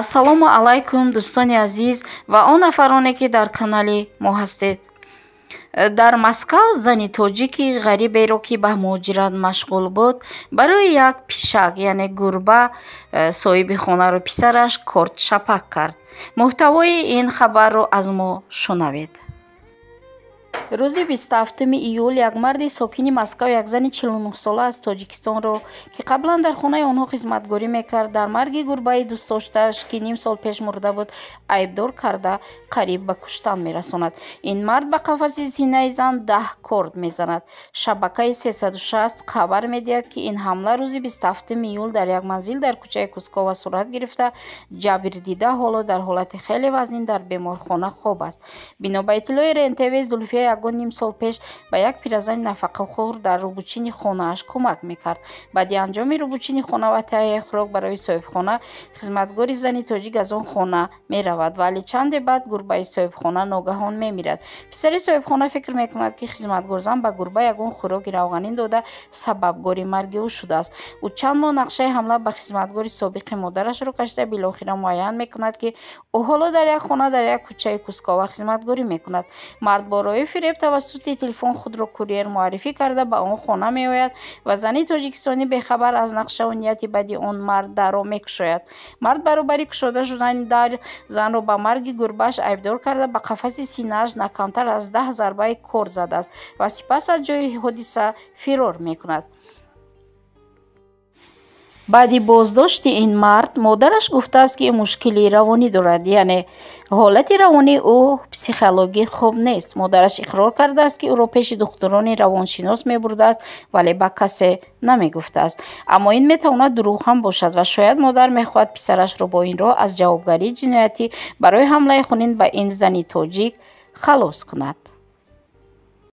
Ассалому алайкум, дӯстони азиз ва он нафароне, ки дар канали мо ҳастед. Дар Москав зани тоҷики ғариберо, ки ба муҳоҷират машғул буд, барои як пишак, яъне гурба, соҳиби хонаро писараш корд шапак кард. Муҳтавои ин хабарро аз мо шунавед. Рӯзи 27 июл як марди сокини Москав як зани 49-сола аз Тоҷикистонро, ки қаблан дар хонаи онҳо хизматгорӣ мекард, дар марги гурбаи дӯстдоштааш, ки ним сол пеш мурда буд, айбдор карда, қариб ба куштан мерасонад. Ин мард ба қафаси синаи зан 10 корд мезанад. Шабакаи 360 хабар медиҳад, ки ин ҳамла рӯзи 27 июл дар як манзил дар кӯчаи Кускова сурат гирифта, ҷабрдида ҳоло дар ҳолати хеле вазнин дар беморхона хоб аст. Бино ба иттилои РЕН-ТВ, Зулфия ягон ним сол пеш ба як пиразани нафақахӯр дар рӯбучини хонааш кӯмак мекард. Баъди анҷоми рӯбучини хона ва таҳияи хӯрок барои соҳибхона, хизматгори зани тоҷик аз он хона меравад, вале чанде баъд гурбаи соҳибхона ногаҳон мемирад. Писари соҳибхона фикр мекунад, ки хизматгорзан ба гурба ягон хӯроки равғанин дода, сабабгори марги ӯ шудааст. Ӯ чанд моҳ нақшаи ҳамла ба хизматгори собиқи модарашро кашида, билохира муайян мекунад, ки ӯ ҳоло дар як хона дар як кӯчаи Кускова хизматгорӣ мекунад. Мард бо роҳи фиреб тавассути телефон худро курьер муаррифӣ карда, ба он хона меояд ва зани тоҷикистонӣ бехабар аз нақшаву нияти бади он мард дарро мекушояд. Мард баробари кушода шудани дар занро ба марги гурбааш айбдор карда, ба қафаси синааш на камтар аз 10 зарбаи корд задааст ва сипас аз ҷои ҳодиса фирор мекунад. Баъди боздошти ин мард модараш гуфтааст, ки мушкилии равонӣ дорад, яъне ҳолати равонии ӯ психологӣ хуб нест. Модараш иқрор кардааст, ки ӯро пеши духтурони равоншинос мебурдааст, вале ба касе намегуфтааст. Аммо ин метавонад дурӯғ ҳам бошад ва шояд модар мехоҳад писарашро бо ин роҳ аз ҷавобгарии ҷиноятӣ барои ҳамлаи хунин ба ин зани тоҷик халос кунад.